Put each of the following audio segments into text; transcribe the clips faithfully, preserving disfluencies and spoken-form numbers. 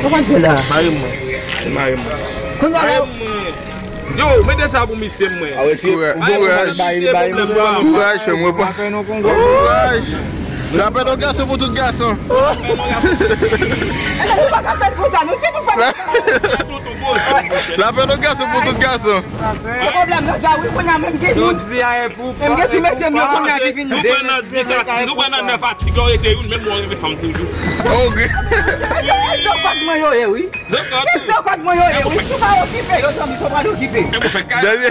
Ou konn fè la? Mare mwen. Mare mwen. Kounye a la. Yo, mete sa pou misye mwen. Kouraj, kouraj, kouraj, frè mwen. Kouraj. Lapè nan gason pou tout gason. Lapè nan gason pou tout gason. Se pwoblèm nan sa, wi, kounye a menm gen moun. Menm gen ti mesye m yo kounye a ki vin. Nou pran nan dis atik, nou pran nan nèf atik, lè w rete youn, menm ou rive fanm toujou. Ok. Se kòd mwen yo ye, wi. Se kòd mwen yo ye, wi. Si w pa okipe yo, zanmi, sa w pral okipe. Dènye.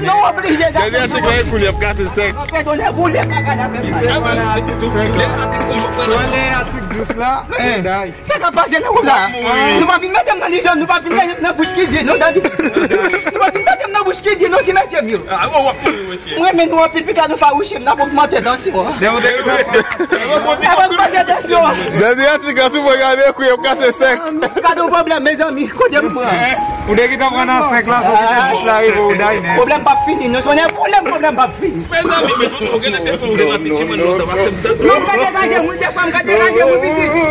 Non, oblije gade. Dènye atik la, e kounye a ap kase sèk. Pèsonè boule pa gade avè m. Swa nan atik dis la, e day. Sa k ap pase nan gwoup la? Nou pa vin mete m nan lijòm, nou pa vin mete m nan bouch ki di, nou tande. Nou pa vin mete m nan bouch ki di, nou ti mesye m yo. Mwen renmen nou anpil, pita nou fawouche m, n ap ogmante tansyon an. N ap ogmante tansyon an. Dènye atik la, si w gade, kou yo ap kase sèk. Gade yon pwoblèm, mezanmi, kote m pran? Ou te gentan pran nan sèk la, sou dis la, rive ou day, men. Pwoblèm p ap fini, nou konnen pwoblèm, pwoblèm p ap fini. Mezanmi, mezanmi, ou gen nan tèt ou, ou gen nan tèt ti mwen, non, sa pase m sèk. Non, m ka degaje moun, defwa m ka degaje moun, pitit.